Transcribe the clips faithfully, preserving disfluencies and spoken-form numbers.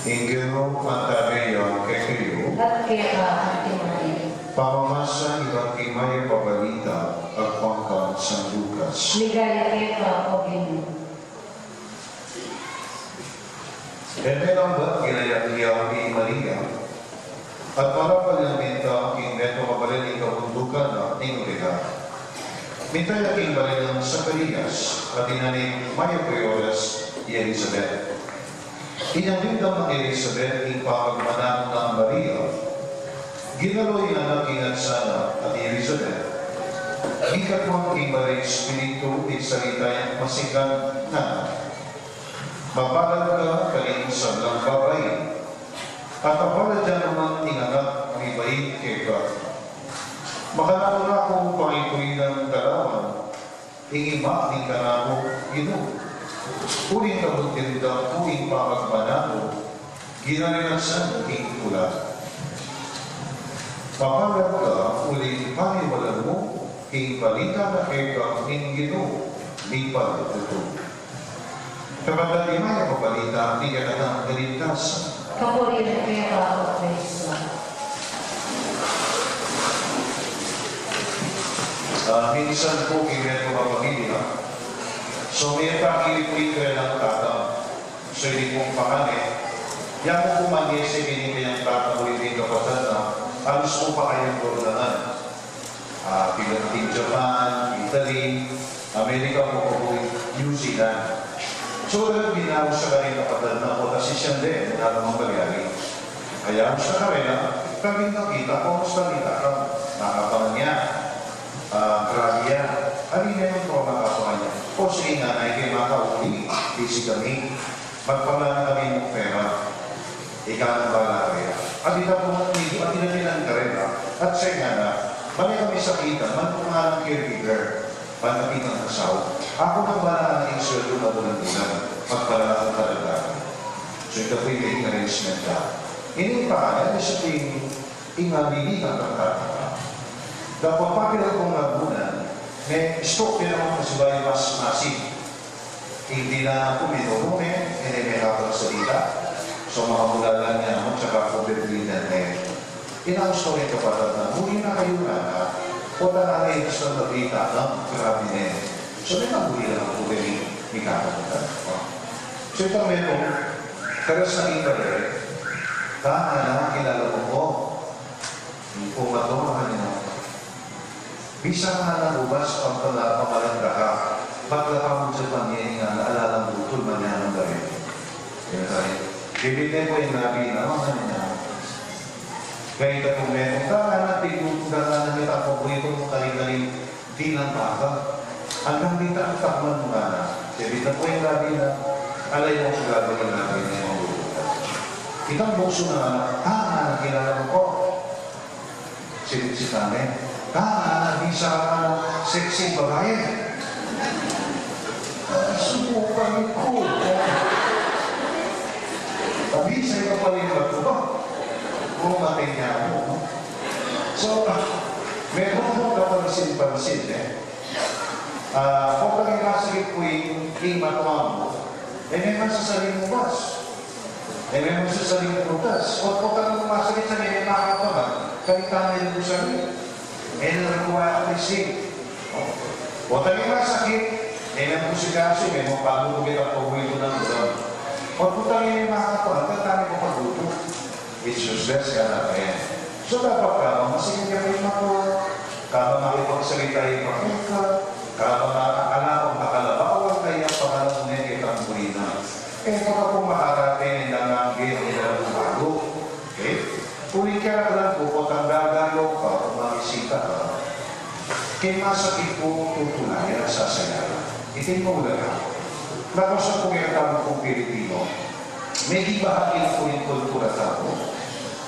Ing Ginu mantabe ya kekayu. At keka antimurin. Pamamasa ibat king mayap a balita agpang kang San Lucas. Ligaya keka, O Ginu. E melambat ginayak ya i Maria, at marapal yang minta king metung a balen ning kabundukan na ning Judea. Minta ya king balen nang Zacarias, at ining mayap a oras i Elizabeth. Inyang dimdam nang Elizabeth ing pamagmananu nang Maria, ginalo yang anak king atsa na, at i Elizabeth, mikatwang king Banal a Espiritu, minsalita yang masiglan, ngana: Mapalad ka karing sablang babai, at mapalad ya naman ing anak a mibait keka. Makananu na kung pangituilan da lawan ing ima ning kanakung Ginu? Uling kabud dimdam ku ing pamagmananu, ginaninasan ing tula. Mapalad ka uling paniwalan mu ing balita na keka ning Ginu mipalad tutu. Kapatad, ing mayap a balita ning kekatang kaligtasan. Kapurian keka, O Kristo. Ah, minsan pu, king metung a pamilya, so, miyatang pu ing karelang tatang. So, ini pung pangane, yang pu manyese keni kayang tatang, o ing kapatad na, alus pu pa kayang gordangan. Ah, pila king Japan, Italy, Amerika, pu, pu, New Zealand. So, talagang binaus sa karing kapatad na, o, ta sisian de, wala namang malyari. Kaya, sa karela, kami nakita, kumusta ni tatang? Nakapangan ya. Ah, grabe ya. Alin ya ing makapangan ya? O, sige, nanay, kayu makauli, busy kami. Magpamana kami ning pera. Ika nang bahala kaya. At ita pu, at ita pu, at ina ning karela. At siya ngana, bale kami sakitan, man pu nganang caregiver, man pu nganang asawa. Aku nang bahala king sweldo na bulan-bulan. Magpamana kung talaga. So, ita pu ing arrangement na. Ini ing pangalan, isa pu ing, ing, ah, bibi na pagkataka. Dapot papilak kung lagunan, me-stroke ya naman pasibayu mas masing. Ing dinan na pu minurung ne, e ne mekapagsalita. So, makamulalan ne mu, tsaka pu bibalitan ne. Inaus ku ring kapatad na, "Muli na kayu, ngana." "Pota na, e, basta balita na, grabe ne." So, mekapamuli la pu keni, mekapagsalita. So, ita metung, karas na ing bale, "Ngana, kilala mu ku." Ing pumatuan na, Bisa ka nang ubas, pamagpala, pamalang daka, bakla ka mu Japan, ngana, alalang butul, manyanang bale. Yan tayo. Bibit ne pu ing labi na, ngana. Kaya ita pu metung, ngana, tignan, ngana, ita pu, pu, pu, karing-karing dinan baka. Anggang di ta takman, ngana. Bibit ne pu ing labi na, alay mu sa labi, ing labi na, ing mabubutas. Itang buksu na, ngana, "Ah, ngana, kilala mu ku." Siniksikan ne. "Ah, bisa ka nang sexy babae." Subukan ku. Pabisa ka pa rin ba ito ba? Kung matenya mo, no? So, metung pung kapansin-pansin, e. Ah, kung masakit pu ing, ing mata mu, e, e ne masasaling ubas. E ne masasaling prutas. Kung, kung masakit sa, e ne makapangan, kaya tamu rin pu sa rin. E ne rin pu appreciate. Kung masakit, e ne pu sikasu, e ne pu palu kita pu ito nang ulam. Kung e ne makapangan, kaya tamu pu pagluto. It's useless, ngana, e. So, dapat kabang masigla ing mata, kabang makipagsalita ing mata, kabang makakalaban, makalabawan, kaya pakalam ne kita ing buri na. E, baka pu makakate ne, nang angge, ne, nang balu. Okay? Uling kaya ka lang pu, potang gagayo ka, kung mamisita ka. Keng masakit pu, tutulayan, sasayalan. Iti ing maulaga. Laku sa pu keng tamu pung Pilipino. Medyu bahagi na pu ning kultura tamu.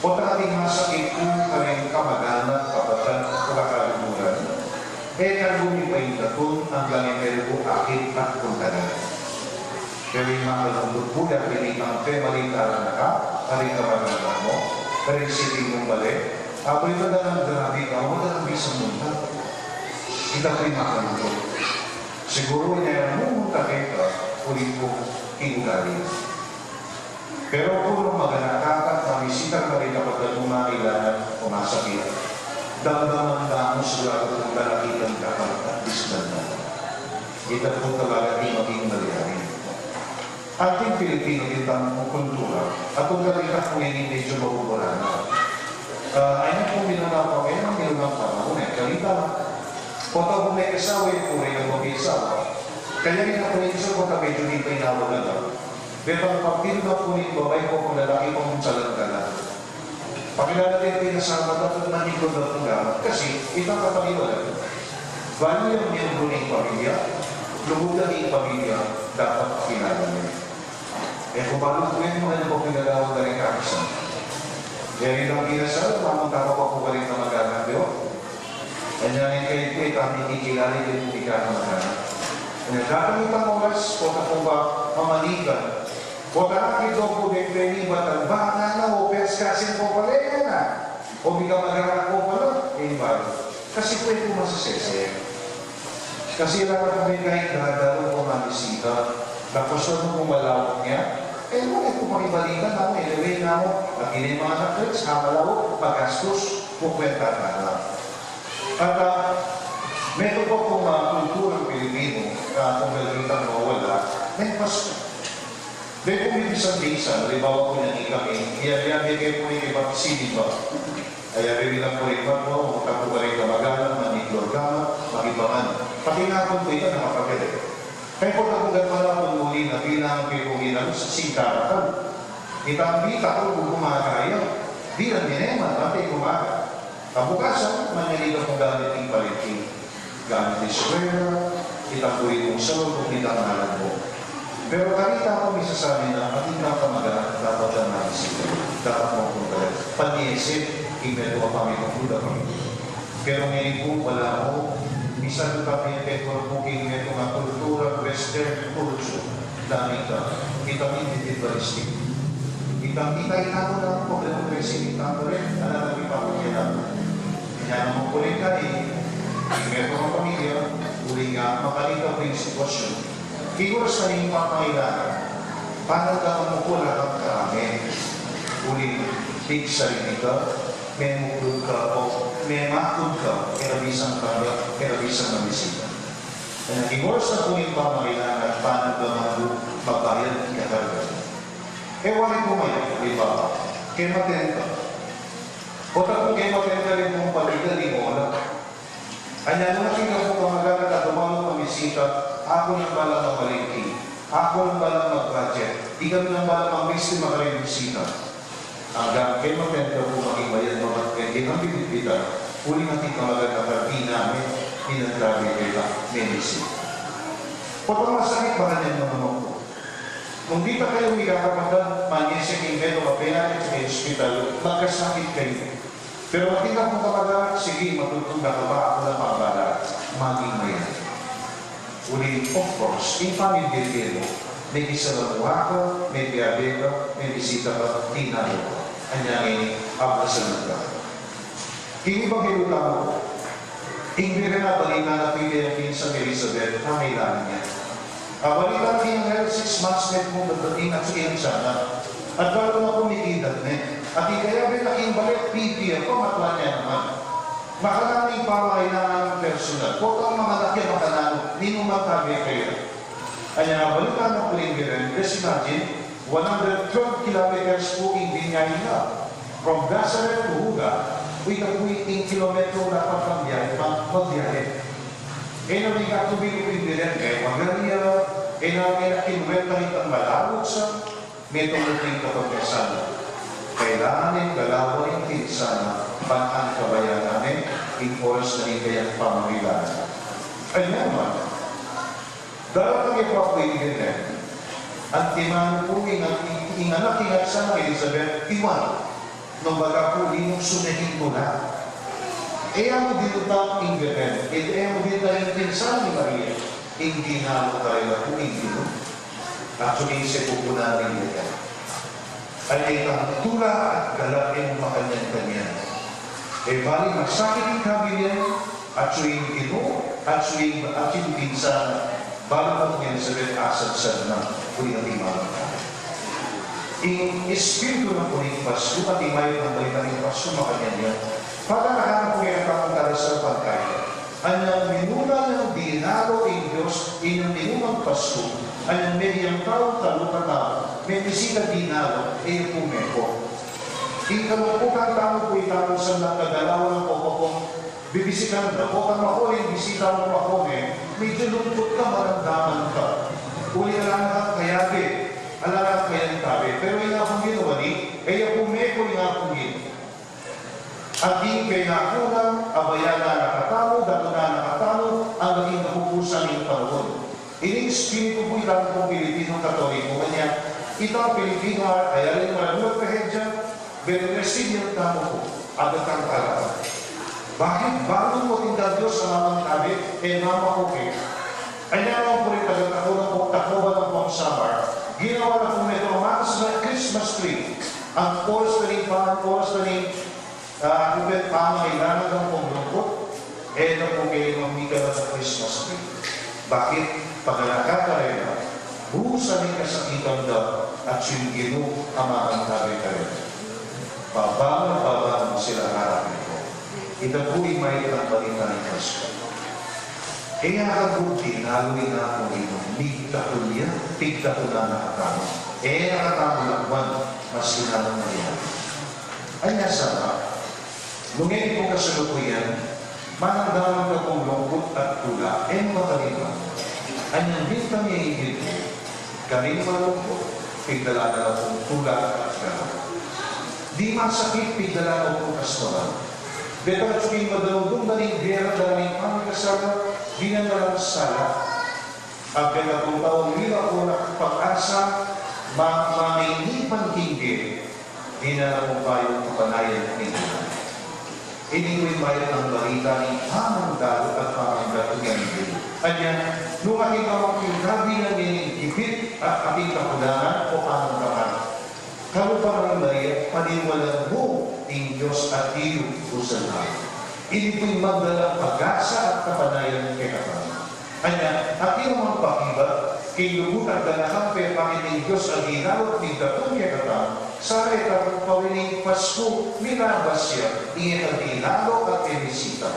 Potang ating masakit pu kareng kamag-anak, kapatad, o kaluguran, e, kaluguran, paindatun, anggang e metung akit at kundanan. Pero ing makalungkut pu, ya, keni pang pemalitaan na ka, kareng kamag-anak mu, kareng siping mung bale, abe, ita da nang grabe ka, wala nang bisang munta. Ita pu ing makalungkut. Siguru, inya mumunta keka, uling pu ing ugali. Pero pu, Maganaka, mamisita ka rin kapag nagmamailangan o masakit. Damdaman da mu sigurado kung talakitan ka pa at disdan na. Ita po talaga di maging malyari. Ating Pilipino, itang kultura, at kung talaga kung ini medyo mabubura na. Ah, ayun po, minuna pa kayo, minuna pa ako, eh, kalita. Kota kung may asawa, yung puri ng mag-asawa. Kaya rin ako rin sa kota medyo di pa inawa na lang. Pero ang pagpinda po ng babae po kung lalaki po kung salang ka na. Pakilala din pinasama dapat manikod na pula kasi itang kapaliwalan. Bali ang miyembro ng pamilya, lugod na ng pamilya, dapat pakilala niya. E kung paano po yung mga nagpapilalawan na rin kakasama. Kaya rin ang pinasal, mamang tama pa po ka rin na mag-anak, di ba? Anya rin kayo po, itang ikikilala din po ika na mag-anak. Anya, datang itang oras, kota po ba mamalikan? Kota na ito po din pwede ba tagbakan na o pers kasi po pala yan na? O bika mag-anak po pala, eh, ba? Kasi po ito masasese. Kasi ila ka pamigay na daro ko mamisita. Tapos na nung malawak niya, eh, mo ito pakibalita na mo, ilawin na mo, at ini mga anak ko, sa malawak, pagastos, kukwenta na lang. At, ah, meron po pong mga kulturang Pilipino na kung balita mawala, may Pasko. May po minsan-minsan, halimbawa po niya ni kami, iya-, iya-, bigay po ni iba, siniba. Kaya bibilang po rin po, kung tapo ka rin kamagalan, maniglo ka, magibangan. Pati nga po po ito, nakapagkali. Kaya po, tapugan pa lang po muli na bilang po yung ginano sa singkarapan. Itang di tapo po kumakaya. Di lang dineman, pati kumaga. Kabukasan, manyali ka pong gamit ing palengke. Gamit ing eskwela, itang kuri pong salon, kung itang ngalan po. Pero karita po, misasabi na, ating mga kamag-anak, dapat lang natin sila. Dapat mo pong talaga. Panyese, ing meto a pamilya, kuda pamilya. Pero ngayon po, wala po. Misan kami, epekto po, ing meto a kultura, western culture. Dami ka. Itang individualistic. Itang kita, kita mo lang problema, pero sige, kita mo rin. Alam mo, ipapagyan natin. Kaya naman po rin ka, eh. Meron kang pamilya, uli nga, makalita po yung sitwasyon. Siguro sa inyong pangailangan, paano ka mo po lang ang kami? Uli, big sarili ka, may mukul ka po, may makul ka, kaya bisang ka, kaya bisang mamisita. Kaya divorce na po yung pamangailangan at paano ka mag-, magbayad ng kakarga. E wari po ngayon, di ba? Kaya matenta. O tapos kaya matenta rin pong palitan ni Mola. Anya nung ating kapag kamag-anak at dumalo mamisita, ako nang balang mamalingki. Ako nang balang mag-budget. Di kami nang balang mag-mix ni makaring bisita. Anggang kaya matenta po maging mayan mamat kaya di kami bibita. Uling ating kamag-anak at di namin pinagtabi kita, medicine. Pagkamasakit ba kanyang mga mangko? Nung di pa kayo ikakapatad, manyesek ing meto a pera sa ospital, magkasakit kayo. Pero matinda pong kamag-anak, sige, matutunda ka ba? Ako na pambala, maging mayan. Uling, of course, ing pamilya mo, may isalamuha ka, may biyabe ka, may bisita ka, tinalo ka. Anya ngayon, abrasan na ka. King Ebanghelyo tamu, ing Birhen a balita na pili king San Elizabeth, pamailanan ya. A balita na king anghel, six months ne pu dadating at siyang tiyan na. At balu na pu ing edad ne. At ikayabe na king bale, pipia pa, matwa ne naman. Makananu ing pamailanan personal? Potang manganak ya, makananu, ninuman tabi kaya. Anya a balita na pu ing Birhen, just imagine, one hundred twelve kilometers pu ing binyahe na. From Nazareth to Huda, ita pu ing kilometro dapat pang biyahe, pang, pang biyahe. E na rin katubi ku ing Birhen, e magarya, e na rin kinuwenta rin pang malawag sa, metung na rin kapagkasan. Kailangan ing galawan ing pinsan na, pang-antabayanan ing oras na rin kayang pamangailangan. Anya naman, Daratang ya pa pu ing Birhen. Antimanu pu ing, ing anak ning atsang Elizabeth, i Juan, nung baga pu linuksu ne king tula. E ya mu dinutang ing Birhen, e ya mu dinutang ing pinsan nang Maria, ing dinalo karela pu ing Ginu. At sumingsip pu na ning Birhen. Ay, itang tula at galak e mu makanyan-kanyan. E bali masakit ing kabilyan, atsu ing Ginu, atsu ing, atsu ing pinsan, balu pu ing Elizabeth asadsad na, uling ating mga Ing espiritu na pu ning Pasku, ating mayap a balita ning Pasku, makanyan ya. Pagkakahanap ku kaya ng tamang darasal pagkain. Anyang minuna nang dinalo ing Dios, inyang minunang Pasku, anyang meyang taung kalupa tamu, mebisita dinalo, e ya pu meko. Ing kalungkutan tamu pu, itamu sa nagkagalawan ng popopong bibisitan da, o kang makuling bisita mu pa kone, medyo lungkot ka, maramdaman ka. Uli ala na kang kayabe, ala na kang kayantabe. Pero ing Apung Ginu, wari, e ya pu meko ing Apung Ginu. Ating pengaku na, abayaan na katamu, dapatan na katamu, anggang king kapupusan ning panaun. Ini espiritu pu, itamu pung Pilipinong Katoliko, kanyan, itang Pilipino, a, kaya rin malagulat ka hedya, Bendecidian tamu pu, agatang kalapa. Bakit? Balu mu ating Dios a mamang tabi, e mama ku ke. Anya naman pu rin taga-Tacuban pu, Tacuban pu ing Samar. Ginawa na pu meto mas na Christmas tree. Ang oras na rin pa, ang oras na rin, ah, ang pangailangan ng pamulungkot, e na pu kayo mamika na sa Christmas tree. Bakit? Pagkalaka karela, busa ning kasakitan da, at ing Ginu a mamang tabi karela. Babangon, babangon sila, harapin ku. Ita pu ing mayap a balita ning Pasku. E ya kabuti, lalu ina ku ninu, migdakul ya, pigdakulan na katamu. E na katamu lakwan, mas linalang na yan. Anya sana, nung e pu kasalukuyan, manamdaman ka pung lungkut at tula, e mu kakalingwan. Anyang bintang ya ing Ginu, karing malungkut, pigdalan na la pung tula at galak. Di masakit, pigdalan na pung kasnuran. Detang atiu king madamdam na ning gera, dala ning pamikasala, di na la sala. Agpang tamu pu ing mila pu na pag-asa, ma-, manginipan king bie, di na la pu bayu kapanayan ning buhay. Ini pu ing mayap a balita ning pamangdalu at pamangdalu ning Ginu. Anya, nung ating pamangkin kabilang ning gipit at ating kakulangan o panamdaman, kalupa nang Maria, paniwalang mu ing Dios at iyu usan na. Ini pu ing magdalang pag-asa at kapanayan kekatamu. Anya, atin namang pakibat king lugud at ganakang pepakit ning Dios a dinalo at migdatung kekatamu, sa reta pu pu ning Pasku, minabas ya ing e ta dinalo at e bisita.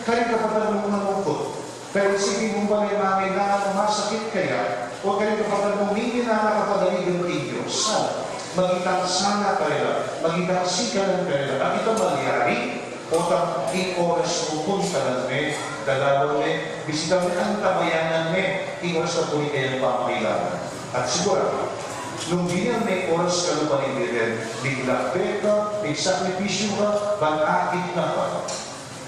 Karing kapatad mung malungkut, karing siping mung bale mangailangan o masakit kaya, o karing kapatad mung minana kapadaligan king Dios, sana magitang sala karela, magitang sikanan karela, at ita malyari, o ta ing oras mu puntalan me, dalawan me, bisitahan me, antabayanan me, ing oras na pu ning kayang pamangailangan. At sigurado, nung dinan me oras kalupa ning bie, miglakbe ka, migsakripisyu ka, ban akit na ka.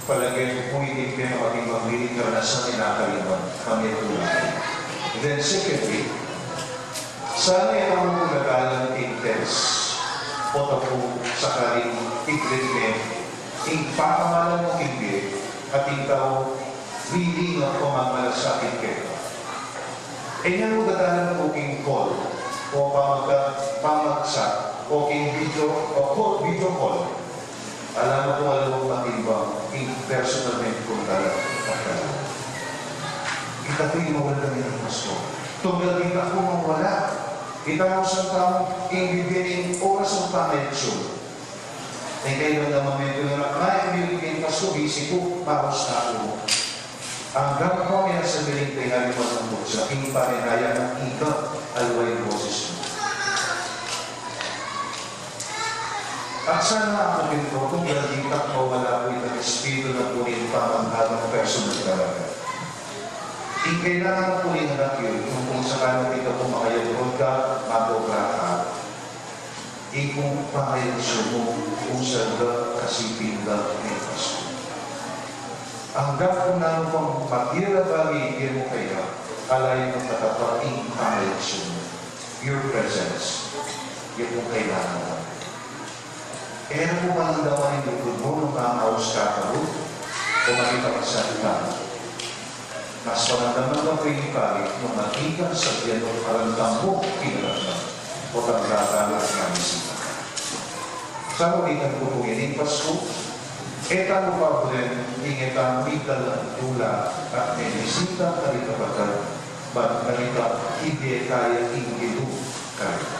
Palage ku pu iti ing pinakamatimbang karanasan ning nakalingwan, pamitulan. Then secondly, sana e tamu pu dadalan king test, o ta pu sakaling iglit me ing pakamalan mu king bie, at ing tau lilinga o magmalasakit keka. E na mu dadalan pu king call, o pamagka-, pamagsa, o king video, o call, video call. Ala na pu, ala na pu matimbang ing personal na ing puntalan. Ita pu ing mawala na ning Pasku. Tunggal ita pu mawala. Ita mu sa tamu ing bibie ning oras ning pamagsa. E kaya naman me pu na, ay, bibie ning Pasku, busy ku, paus na ku. Anggang pu e na sa biling pengali malungkut sa king paninaya nang ika, aliwa ing boses mu. At sana aku din pu, kung galitak mawala pu itang espiritu na pu ning pamangkal ng personal talaga. Ing kailangan pu ning anak yu, kung, kung sakali pu makayag-abroad ka, mag-obra ka. Ing kung pangayag sumu, kung saan ka kasiping da ning Pasku. Anggang kung nanu pang matira bang ibie mu kaya, ala yang matatapat ing pangayag sumu. Your presence. Yan pu ing kailangan na. E na pu maramdaman ing lugud mu nung mamaus ka karu, o makipagsalita. Mas maramdaman mu pu ing pari nung makita sa biyan o pakiramdam mu, kinaramdam, o tanda ka na at mamisita. Sa ulitan ku pu, ngeni Pasku, e ta mu paburen ing e ta migdalan tula at mebisita karing kapatad, ban kanita ibie kaya ing Ginu karita.